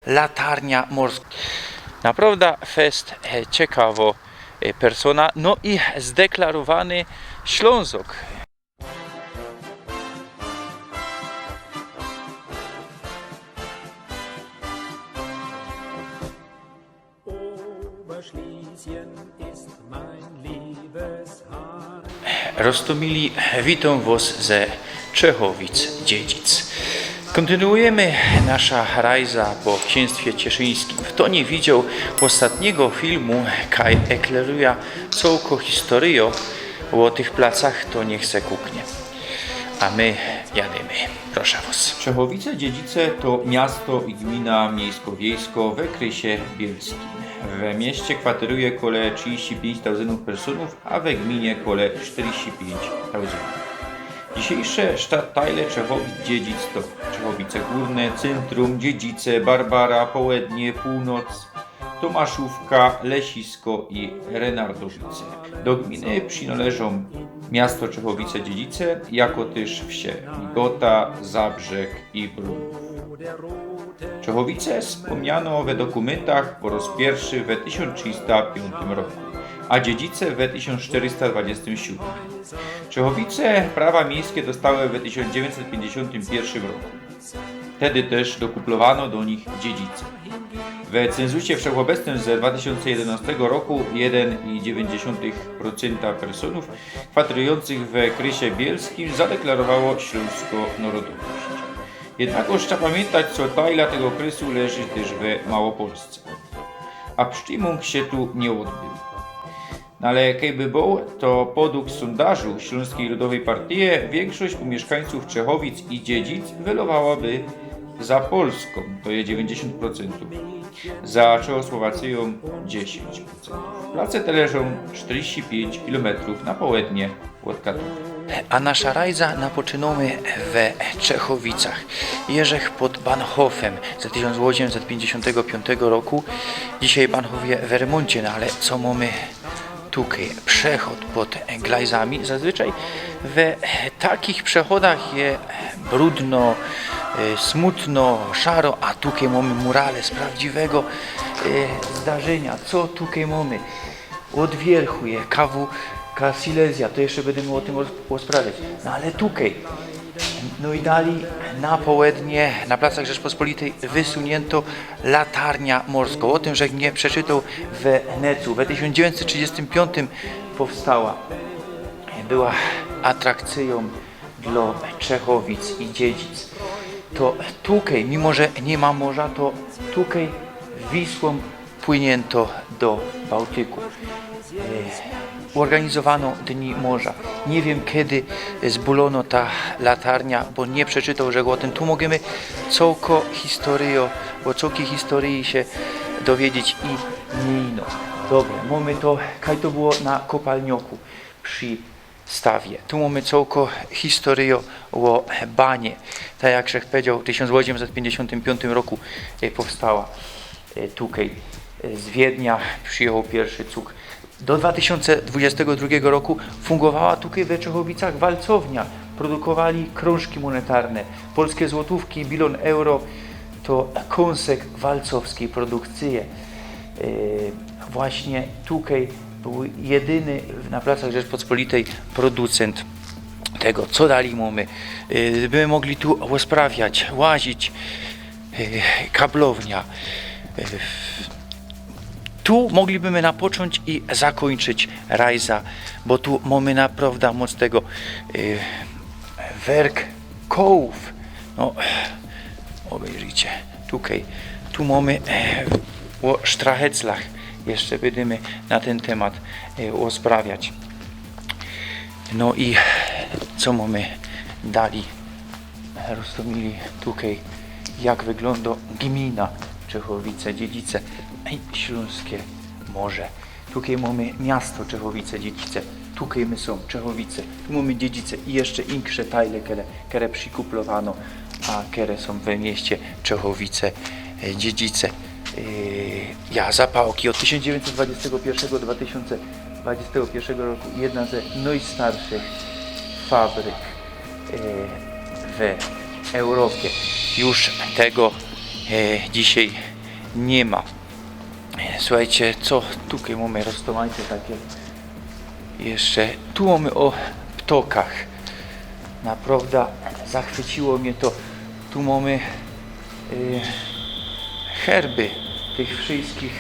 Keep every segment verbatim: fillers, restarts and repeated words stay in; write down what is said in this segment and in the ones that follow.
Latarnia Morska. Naprŏwda fest, e, ciekawŏ, e, persōna, no i zdeklarowany Ślōnzok. Oberschlesien ist mein liebes Hart. Roztōmili, witōm wŏs ze Czechowic-Dziedzic. Kōntynuujymy nasza rajza po ksiynstwie cieszyńskim. Fto niy widzioł ôstatnigo filmu, kaj eklerujã cołkõ historyjõ ô tych placach, to niych se kuknie. A my jadymy. Proszã wŏs. Czechowice-Dziedzice to miasto i gmina miejsko-wiejsko we krysie bielskim. We mieście kwateruje kole trzidziści piyńć tauzyndōw personōw, a we gminie kole sztyrdziści piyńć tauzyndōw. Dzisiyjsze stadtteile Czechowic-Dziedzic to Czechowice Gōrne, Cyntrum, Dziedzice, Barbara, Połednie, Północ, Tomaszówka, Lesisko i Renardowice. Do gminy przinŏleżōm miasto Czechowice-Dziedzice, jako tyż wsie Ligota, Zabrzeg i Brunów. Czechowice spōmniano we dokymntach po roz piyrszy we tysiōnc trzysta piōntym roku, a Dziedzice we tysiōnc sztyrysta dwadziestym siódmym. Czechowice prawa miejske dostały we tysiōnc dziewiyńćset piyńćdziesiōntym piyrszym roku. Wtedy tyż dokuplowano do nich Dziedzice. We cynzusie wszechobecnym ze dwa tysiōnce jedynŏstego roku jedyn i dziewiyńć dziesiōntych procyntŏ personōw kwaterujōncych we krysie bielskim zadeklarowało ślōnskõ nŏrodowność. Jednakŏż trza pamiyntać, co tajla tego krysu leży tyż we Małopolsce. A sztimung sie tu niy ôdbōł. No ale kejby bōł, to podug sōndażu Ślōnskij Ludowyj Partyje wiynksość miyszkańcōw Czechowic i Dziedzic welowałaby za Polskōm, to je dziewiyńćdziesiōnt procyntōw, za Czechosłowacyjōm dziesiyńć procyntōw. Place te leżōm sztyrdziści piyńć kilometrōw na połednie ôd Katowōw. A nasza rajza napoczynōmy we Czechowicach. Jeżech pod Bahnhofem ze tysiōnc ôziymset piyńćdziesiōntego piōntego roku. Dzisiej Bahnhof je w remōncie, no ale co mōmy tukej? Przechod pod glajzami. Zazwyczaj we takich przechodach je brudno, y, smutno, szaro, a tukej mōmy murale z prawdziwego, y, zdarzynia. Co tukej mōmy? Ôd wiyrchu je K W K Silesia, to jeszcze bydymy ô tym roz-, rozprawiać. No ale tukej. No i dalij na połednie, na placach Rzeczpospolitej wysuniynto Latarnia Morskõ. Ô tym żech niy przeczytoł we necu. We tysiōnc dziewiyńćset trzidziestym piōntym powstała. Była atrakcyjōm dlŏ Czechowic i Dziedzic. To tukej, mimo że niy ma morza, to tukej Wisłōm płyniynto do Bałtyku. E, uorganizowano Dni Morza. Niy wiym, kedy zbulowano ta latarnia, bo niy przeczytoł żech ô tym. Tu możymy cołko historyjõ, ô cołkij historyji sie dowiedzieć i niy ino. Dobre, mōmy to, kaj to było na kopalnioku przi stawie. Tu mōmy cołko historyjõ ô banie. Tak jak żech pedzioł, w tysiōnc ôziymset piyńćdziesiōntym piōntym roku, e, powstała, e, tukej, e, z Wiednia przijechoł piyrszy cug. Do dwa tysiōnce dwudziestego drugigo roku fungowała tukej we Czechowicach walcownia. Produkowali krōnżki mōnetarne, polske złotōwki, bilōn euro. To kōnsek walcowskij produkcyje. E, właśnie tukej bōł jedyny na placach Rzeczpospolitej producynt tego. Co dalij mōmy? E, bymy mogli tu rozprawiać, łazić, e, kablownia. E, tu moglibymy napoczōńć i zakōńczyć rajza, bo tu mōmy naprŏwdã moc tego, e, werk kołōw. No, ôbejrzyjcie, tukej, tu mōmy, e, ô sztracheclach, jeszcze bydymy na tyn tymat, e, rozprawiać. No i co mōmy dalij? Roztōmili, tukej, jak wyglōndo gmina Czechowice-Dziedzice i Ślōnske Morze. Tukej mōmy miasto Czechowice-Dziedzice. Tukej my sōm Czechowice. Tu mōmy Dziedzice i jeszcze inksze tajle, kere, kere przikuplowano, a kere sōm we mieście Czechowice, e, Dziedzice. E, ja, zapałki. Ôd tysiōnc dziewiyńćset dwadziestego piyrszego do dwa tysiōnce dwadziestego piyrszego roku jedna ze nojstarszych fabryk, e, w Europie. Już tego, e, dzisiej niy ma. Suchejcie, co tukej mōmy, roztōmajcie take jeszcze. Tu mōmy ô ptokach. Naprŏwda zachwyciło mie to. Tu mōmy, y, herby tych wszyskich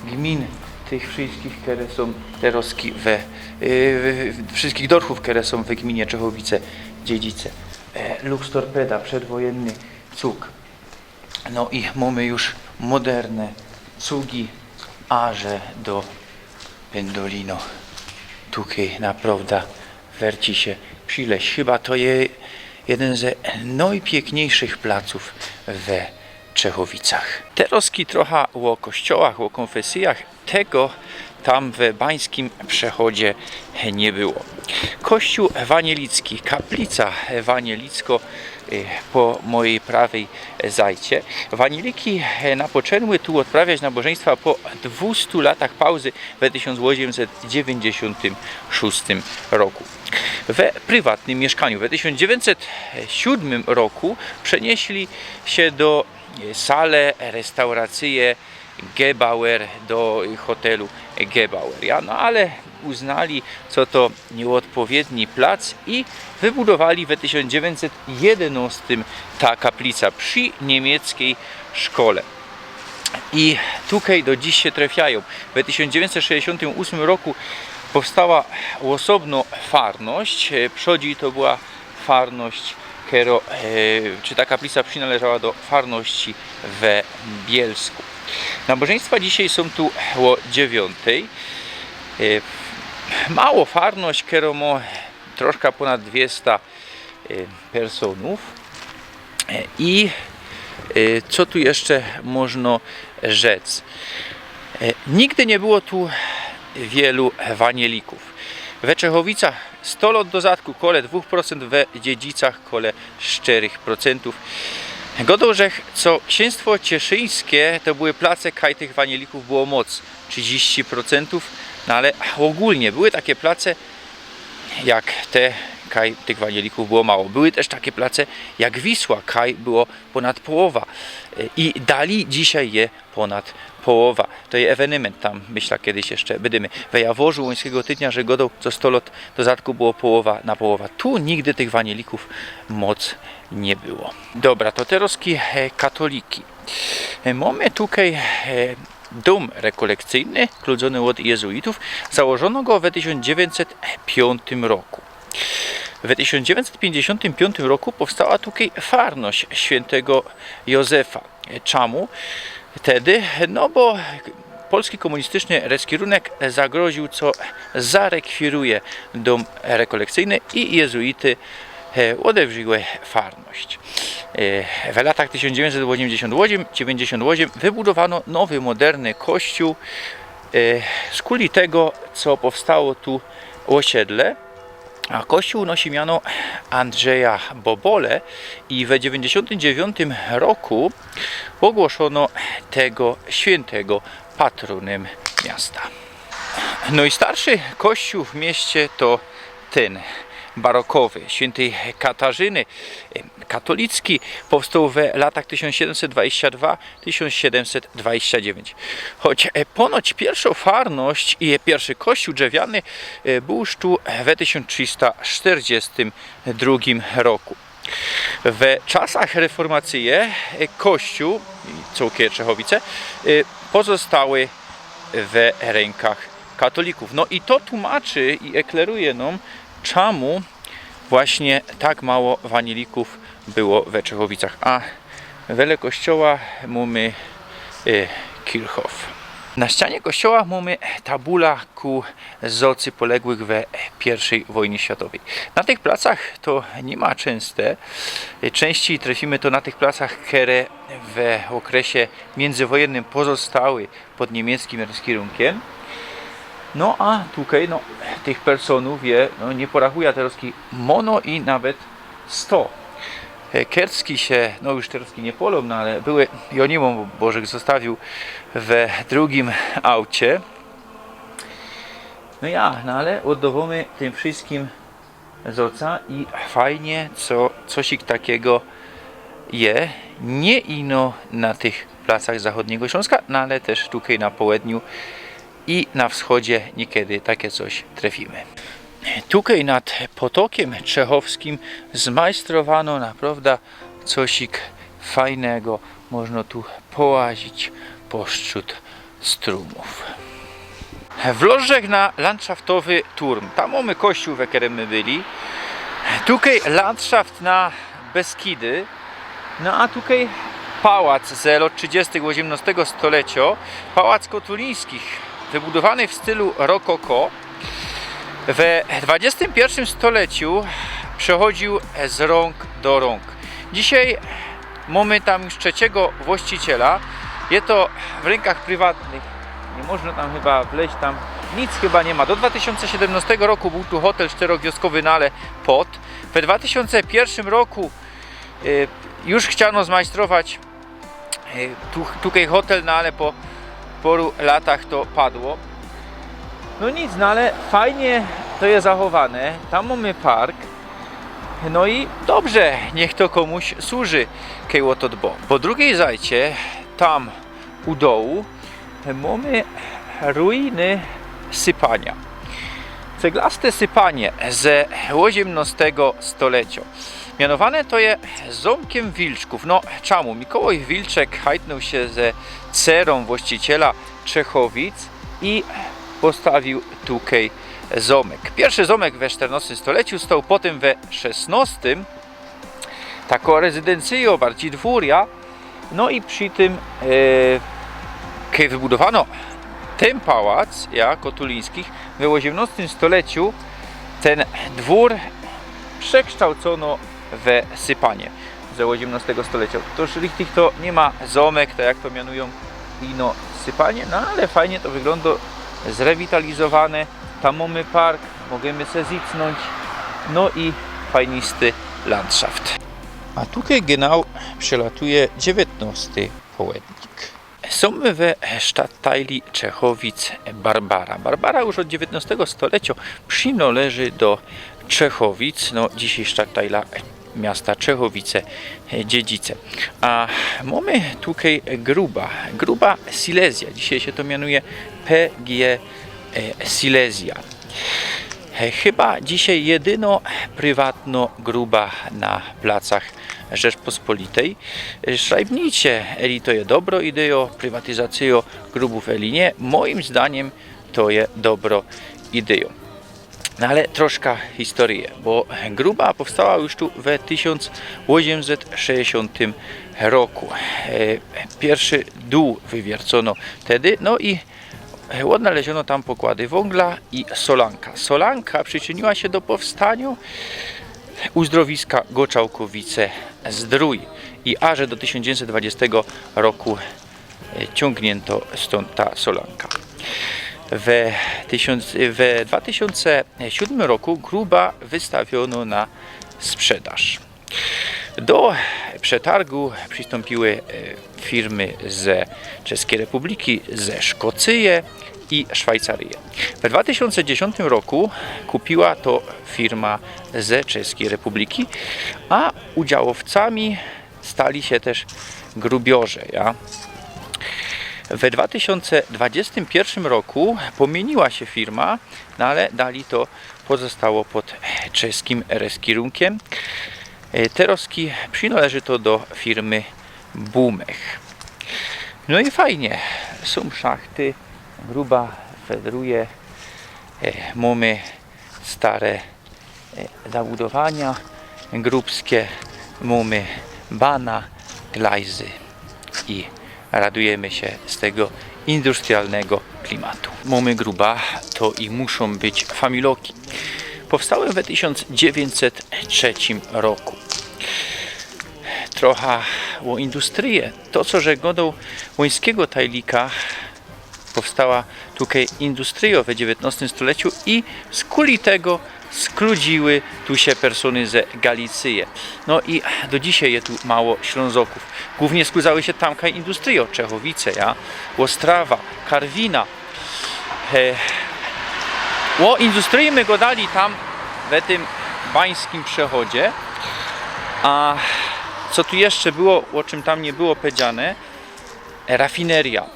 gmin, tych wszyskich, kere sōm terŏzki we, y, wszyskich dorfōw, kere sōm we gminie Czechowice-Dziedzice. E, Luxtorpeda, przedwojynny cug. No i mōmy już moderne cugi, aże do Pendolino. Tukej naprŏwda werci sie przileź. Chyba to je jedyn ze nojpiykniejszych placōw we Czechowicach. Terŏzki trocha ô kościołach, ô kōnfesyjach. Tego tam we Bańskim Przechodzie niy było. Kościōł wanielicki, kaplica wanielickŏ, y, po mojej prawej zajcie. Wanieliki, y, napoczynły tu ôdprawiać nabożyństwa po dwustu latach pauzy we tysiōnc ôziymset dziewiyńćdziesiōntym szōstym roku. We prywatnym miyszkaniu we tysiōnc dziewiyńćset siōdmym roku przeniyśli sie do, y, sale restauracyje Gebauer, do hotelu Gebauer. Ja, no ale uznali, co to niyodpowiedni plac i wybudowali we tysiōnc dziewiyńćset jedynŏstym ta kaplica przi niymieckiej szkole. I tukej do dziś sie trefiajōm. We tysiōnc dziewiyńćset sześćdziesiōntym ôsmym roku powstała ôsobnŏ farność. E, przodzi to była farność, kero, e, czy ta kaplica przinŏleżała do farności we Bielsku. Nabożyństwa dzisiej sōm tu ô dziewiyntej. E, mało farność, kero mŏ troszka pōnad dwiesta, e, personōw. E, i, e, co tu jeszcze możno rzec? E, nigdy niy było tu wielu wanielików. We Czechowicach sto lŏt do zadku kole dwōch procent, we Dziedzicach kole sztyrech procentōw. Gŏdōm, że co ksiynstwo cieszyńskie, to były place, kaj tych wanielików było moc, trzidziści procentōw, no ale ôgōlnie były take place, jak te, kaj tych wanielików było mało. Były tyż take place jak Wisła, kaj było pōnad połowa. E, i dalij dzisiej je pōnad połowa. To je ewenyment, tam, myśla, kedyś jeszcze bydymy we Jaworzu Łońskigo Tydnia, że gŏdōm, co sto lŏt do zadku było połowa na połowa. Tu nigdy tych wanielików moc niy było. Dobra, to terŏzki, e, katoliki. E, mōmy tukej, e, dōm rekolekcyjny, kludzōny ôd jezuitōw. Założono go we tysiōnc dziewiyńćset piōntym roku. We tysiōnc dziewiyńćset piyńćdziesiōntym piyōntym roku powstała tukej farność świyntego Józefa. E, czamu? Tedy, no bo polski kōmunistyczny reskirunek zagroziōł, co zarekwiruje dōm rekolekcyjny i jezuity, e, ôdewrziły farność. E, w latach tysiōnc dziewiyńćset ôziymdziesiōnt ôziym, dziewiyńćdziesiōnt ôziym wybudowano nowy, moderny kościōł, e, skuli tego, co powstało tu ôsiedle. A kościōł nosi miano Andrzeja Bobole i we dziewiyńćdziesiōntym dziewiyntym roku ôgłoszono tego świyntego patrōnym miasta. Nojstarszy kościōł w mieście to tyn barokowy, świyntyj Katarzyny, e, katolicki, powstoł we latach tysiōnc siedymset dwadzieścia dwa, tysiōnc siedymset dwadzieścia dziewiyńć. Choć, e, ponoć piyrszŏ farność i piyrszy kościōł drzewiany, e, bōł już tu we tysiōnc trzista sztyrdziestym drugim roku. We czasach reformacyje, e, kościōł, cołkie Czechowice, e, pozostały we rynkach katolikōw. No i to tłumaczy i ekleruje nōm, czamu właśnie tak mało wanielikōw było we Czechowicach. A wele kościoła mōmy, e, Kirchhof. Na ścianie kościoła mōmy tabula ku zocy poległych we piyrszej wojnie światowej. Na tych placach to niy ma czynste. E, czynściej trefimy to na tych placach, kere we ôkresie miyndzywojennym pozostały pod niymieckim reskirunkym. No a tukej, no, tych personōw je, no, niy porachuja terŏzki, mono i nawet sto. E, kertki sie, no, już terŏzki niy polōm, no, ale były, jŏ niy mōm, bo żech zostawiōł we drugim aucie. No ja, no ale ôddowōmy tym wszyskim zoca i fajnie, co, cosik takigo je, niy ino na tych lasach zachodniego Śląska, no ale tyż tukej na połedniu i na wschodzie niekiedy takie coś trefimy. Tukej nad potokiym czechowskim zmajstrowano naprŏwda cosik fajnego. Można tu połazić postrzōd strumōw. Wlożech na landszaftowy turm. Tam mōmy kościōł, we kerym my byli. Tukej landszaft na Beskidy. No a tukej pałac ze lŏt trzidziestych ôziymnŏstego stolecjo. Pałac Kotulińskich, wybudowany w stylu rokoko. We dwadziestym piyrszym stoleciu przechodziōł z rōnk do rōnk. Dzisiej mōmy tam już trzeciego właściciela. Je to w rękach prywatnych. Nie można tam chyba wleźć, tam nic chyba nie ma. Do dwa tysiōnce siedymnŏstego roku bōł tu hotel sztyrogwiostkowy, no ale pŏd. We dwa tysiōnce piyrszym roku, y, już chciano zmajstrować, y, tu, tukej hotel, no ale po paru latach to padło. No nic, no ale fajnie to je zachowane. Tam mōmy park. No i dobrze, niych to kōmuś służy, kej ô to dbŏ. Po drugij zajcie, tam u dołu, mōmy ruiny sypania. Ceglaste sypanie ze ôziymnŏstego stolecjo. Mianowane to je zōmkiym Wilczkōw. No, czamu? Mikołaj Wilczek hajtnōł sie ze cerą właściciela Czechowic i postawiōł tukej zōmek. Piyrszy zōmek we sztyrnŏstym stoleciu stoł, potym we szesnŏstym. Tako rezydencyjo, bardzij dwōr, ja. No i przi tym, e, kej wybudowano tyn pałac, ja, Kotulińskich, we ôziymnŏstym stoleciu tyn dwōr przekształcono we sypanie ze ôziymnŏstego stolecjo. To już richtig to niy ma zōmek, tak jak to mianujōm, ino sypanie, no ale fajnie to wyglōndŏ, zrewitalizowane. Tam mōmy park, możymy se zicnōńć. No i fajnisty landszaft. A tukej genau przelatuje dziewiytnŏsty połednik. Sōm my we sztattajli Czechowic Barbara. Barbara już ôd dziewiytnŏstego stolecjo przinŏleży do Czechowic, no dzisiej sztattajla miasta Czechowice, e, Dziedzice. A mōmy tukej gruba, gruba Silesia. Dzisiej sie to mianuje P G, e, Silesia. E, chyba dzisiej jedynŏ prywatnŏ gruba na placach Rzeczpospolitej. E, szrajbnijcie, eli to je dobrŏ idejŏ, prywatizacyjŏ grubōw, eli niy. Mojim zdaniym to je dobrŏ idejŏ. No ale troszka historyje, bo gruba powstała już tu we tysiōnc ôziymset sześćdziesiōntym roku. E, piyrszy dōł wywiercono tedy, no i ôdnaleziono tam pokłady wōngla i solanka. Solanka prziczyniła sie do powstaniŏ uzdrowiska Goczałkowice-Zdrōj i aże do tysiōnc dziewiyńćset dwadziestego roku, e, ciōngniynto stōnd ta solanka. We tysiōnc, we dwa tysiōnce siódmym roku gruba wystawiono na sprzedaż. Do przetargu przistōmpiły, e, firmy ze Czeskij Republiki, ze Szkocyje i Szwajcaryje. We dwa tysiōnce dziesiōntym roku kupiła to firma ze Czeskij Republiki, a udziałowcami stali sie tyż grubiorzŏ, ja. We dwa tysiōnce dwadziestym piyrszym roku pomiyniła sie firma, no ale dali to pozostało pod czeskim reskirunkym. E, terŏzki przinŏleży to do firmy Bumech. No i fajnie, sōm szachty, gruba fedruje, e, mōmy stare, e, zabudowania grubskie, mōmy bana, glajzy i radujymy sie z tego industrialnego klimatu. Mōmy gruba, to i muszōm być familoki. Powstałe we tysiōnc dziewiyńćset trzecim roku. Trocha ô industryje. To, co żech gŏdoł, łońskigo tajlika, powstała tukej industryjŏ we dziewiyńtnŏstym stoleciu i skuli tego skludziły tu sie persōny ze Galicyje. No i do dzisiej je tu mało Ślōnzokōw. Głōwnie skłōdzały sie tamka industryjŏ, Czechowice, ja, Ôstrawa, Karwina. E, ô industryji my gŏdali tam, we tym bańskim przechodzie. A co tu jeszcze było, ô czym tam niy było powiedziane? rafineria,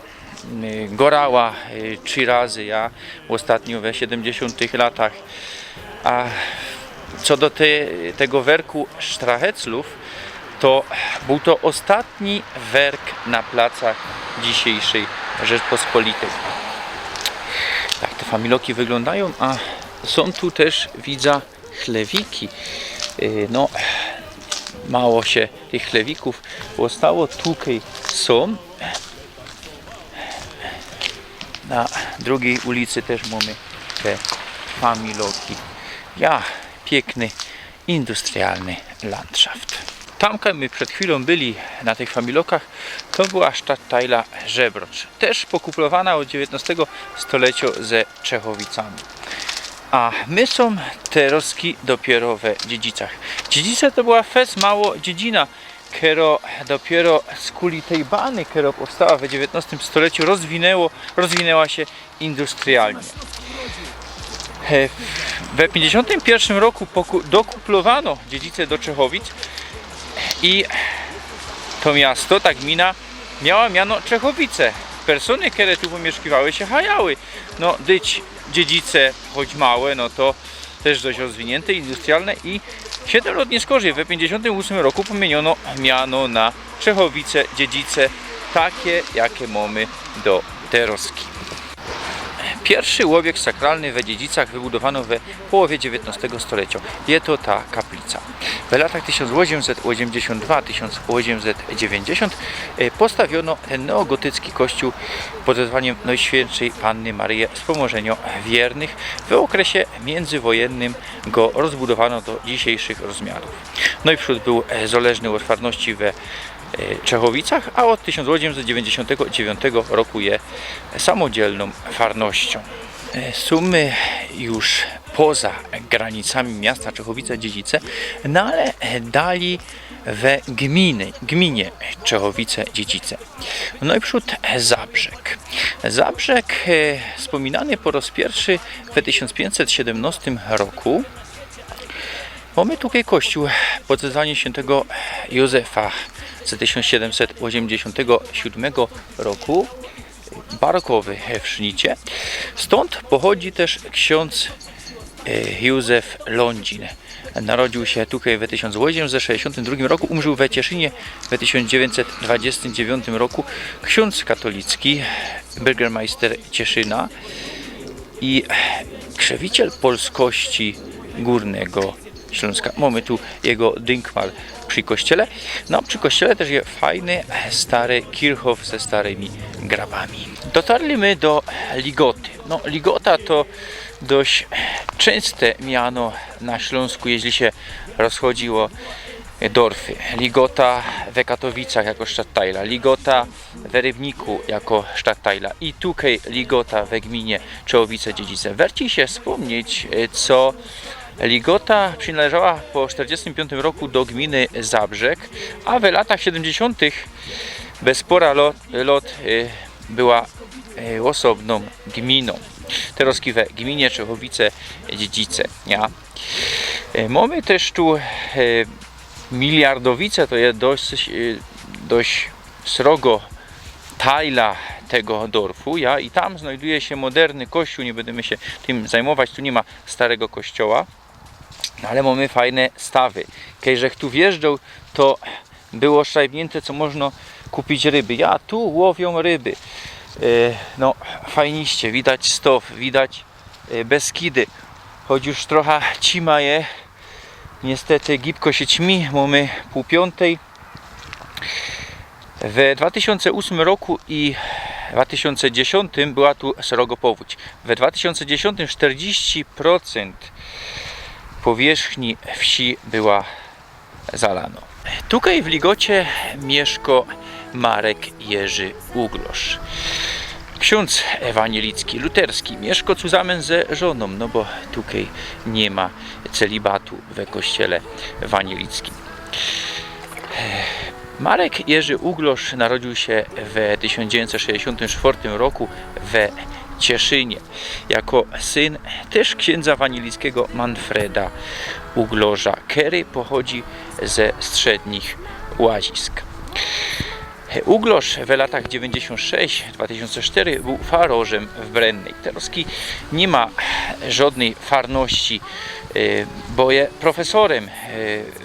y, gorała, y, trzi razy, ja, ôstatnio we siedymdziesiōntych latach. A co do te, tego werku sztracheclōw, to bōł to ôstatni werk na placach dzisiejszyj Rzeczpospolitej. Tak te familoki wyglōndajōm, a sōm tu tyż, widza, chlewiki. Y, no, mało sie tych chlewikōw ôstało. Tukej sōm. Na drugij ulicy tyż mōmy te familoki. Ja, piykny, industrialny landszaft. Tam, kaj my przed chwilōm byli na tych familokach, to była sztadtajla Żebrocz. Tyż pokuplowana ôd dziewiyntnostego stoleciŏ ze Czechowicami. A my sōm terŏzki dopiyro we Dziedzicach. Dziedzice to była fest mało dziedzina, kero dopiyro skuli tyj bany, kero powstała we dziewiyntnostym stoleciu, rozwinęło, rozwinęła sie industrialnie. E, we piyńćdziesiōntym piyrszym roku poku-, dokuplowano Dziedzice do Czechowic i to miasto, ta gmina miała miano Czechowice. Persōny, kere tu pōmiyszkiwały, sie chajały. No, dyć Dziedzice, choć małe, no to tyż dość rozwiniynte, industrialne i siedym lŏt niyskorzij, we piyńćdziesiōntym ôsmym roku pōmiyniono miano na Czechowice, Dziedzice, take, jake mōmy do terŏzki. Piyrszy ôbiekt sakralny we Dziedzicach wybudowano we połowie dziewiyntnostego stoleciŏ. Je to ta kaplica. W latach tysiōnc ôziymset ôziymdziesiōnt dwa, tysiōnc ôziymset dziewiyńćdziesiōnt, e, postawiono tyn neogotycki kościōł pod wezwaniym Nojświyntszej Panny Maryje Wspōmożyniŏ Wiernych. W ôkresie miyndzywojennym go rozbudowano do dzisiejszych rozmiarōw. Nojprzōd bōł, e, zŏleżny ôd farności we, e, Czechowicach, a ôd tysiōnc ôziymset dziewiyńćdziesiōntego dziewiōntego roku je samodzielnōm farnościōm. E, sōm już poza granicami miasta Czechowice-Dziedzice, no ale, e, dali we gminy, gminie Czechowice-Dziedzice. Nojprzōd Zabrzeg. Zabrzeg, e, spōminany po rŏz piyrszy we tysiōnc piyńćset siedymnostym roku. Mōmy tukej kościōł pod wezwaniym świyntego Józefa z tysiōnc siedymset ôziymdziesiōntego siōdmego roku. Barokowy w sznicie. Stōnd pochodzi tyż ksiōndz, e, Józef Lōndzin. Narodziōł sie tukej we tysiōnc ôziymset sześćdziesiōntym drugim roku, umrzōł we Cieszynie we tysiōnc dziewiyńćset dwadziestym dziewiōntym roku. Ksiōndz katolicki, byrgermajster Cieszyna i krzewiciel polskości Gōrnego Ślōnska. Mōmy tu jego dynkmal przi kościele. No, przi kościele tyż je fajny, stary kirchhof ze starymi grabami. Dotarli my do Ligoty. No, Ligota to dość czynste miano na Ślōnsku, jeźli sie rozchodzi ô dorfy. Ligota we Katowicach jako sztadtajla, Ligota we Rybniku jako sztadtajla i tukej Ligota we gminie Czechowice-Dziedzice. Werci sie spōmnieć, e, co Ligota przinŏleżała po sztyrdziestym piōntym roku do gminy Zabrzeg, a we latach siedymdziesiōntych bez pora lo-, lŏt, e, była, e, ôsobnōm gminōm. Terŏzki we gminie Czechowice-Dziedzice, ja. E, mōmy tyż tu, e, Miliardowice, to je dość, e, dość srogo tajla tego dorfu, ja, i tam znajduje sie moderny kościōł, niy bydymy sie tym zajmować, tu niy ma starego kościoła, no ale mōmy fajne stawy. Kej żech tu wjeżdżoł, to było szrajbniynte, co możno kupić ryby. Ja, tu łowiōm ryby. E, no, fajniście, widać Stow, widać, e, Beskidy. Choć już trocha cima je, niystety gibko sie cimi, mōmy pōł piōntej. We dwa tysiōnce ōsmym roku i dwa tysiōnce dziesiōntym była tu srogo powōdź. We dwa tysiōnce dziesiōntym sztyrdziści procynt powierzchni wsi była zalano. Tukej w Ligocie miyszko Marek Jerzy Uglosz. Ksiōndz ewanielicki, luterski, miyszko cuzamyn ze żonōm, no bo tukej niy ma celibatu we kościele ewanielickim. Marek Jerzy Uglosz narodziōł sie we tysiōnc dziewiyńćset sześćdziesiōntym sztwŏrtym roku we Cieszynie jako syn tyż ksiyndzŏ ewanielickigo Manfreda Uglorza, kery pochodzi ze Strzednich Łazisk. Uglosz w latach dziewięćdziesiąt sześć dwa tysiące cztery bōł farorzym w Brennej. Terŏzki niy ma żŏdnyj farności, e, bo je profesorym, e,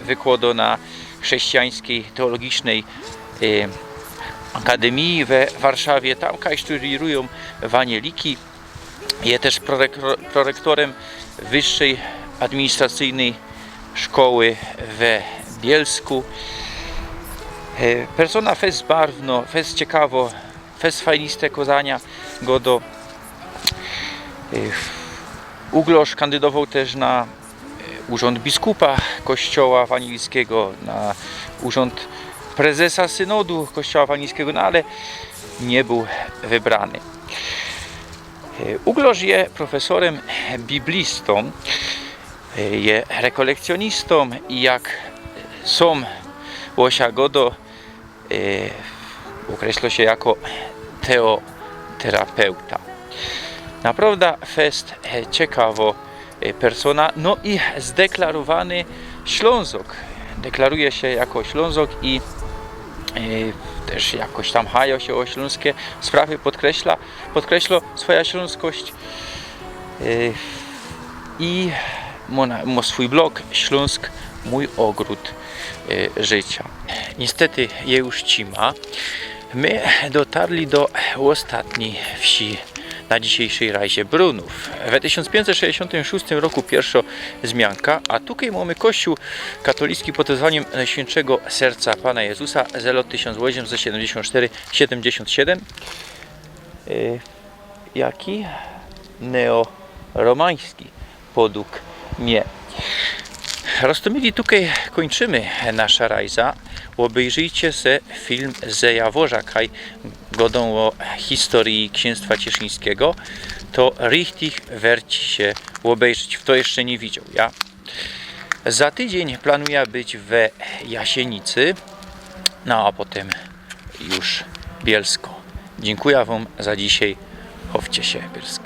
wykłŏdŏ na chrześcijańskij teologicznyj, e, akademii we Warszawie. Tam kaj sztudijōm ewanieliki. Je tyż prorek-, prorektorym Wyższyj Administracyjnyj Szkoły we Bielsku. E, persōna fest barwnŏ, fest ciekawŏ, fest fajniste kŏzania gŏdŏ. E, Uglosz kandydowoł tyż na, e, urząd biskupa Kościoła Ewanielskigo, na urząd prezesa synodu Kościoła Ewanielskigo, no ale niy bōł wybrany. E, Uglosz je profesorym, biblistōm, e, je rekolekcjōnistōm i jak sōm ôsia gŏdŏ, e, ôkreślŏ sie jako teoterapeuta. Naprŏwda fest, e, ciekawŏ, e, persōna, no i zdeklarowany Ślōnzok. Deklaruje sie jako Ślōnzok i, e, tyż jakoś tam hajŏ sie ô ślōnske sprawy, podkreśla, podkreślŏ swojã ślōnskość. E, i mŏ na, mŏ swōj blog Ślōnsk, mōj ôgrōd, e, życiŏ. Niestety je już cima. My dotarli do ôstatnij wsi na dzisiejszyj rajzie, Brunōw. We tysiōnc pięćset sześćdziesiątym szóstym roku piyrszŏ zmianka, a tukej mōmy kościōł katolickij pod wezwaniym Najświętszego Serca Pana Jezusa z lot tysiōnc ôziymset siedymdziesiōnt sztyry siedymdziesiōnt siedym. E, jaki? Neoromański, podug mie. Roztōmili tukej kōńczymy naszã rajzã. Ôbejrzyjcie se film ze Jaworzã, kaj gŏdōm ô historyji ksiynstwa cieszyńskigo. To richtig werci sie ôbejrzeć, fto jeszcze niy widzioł. Ja za tydziyń planujã być we Jasienicy, no a potym już Bielsko. Dziynkuja wōm za dzisiej. Chowcie sie, Bielsko.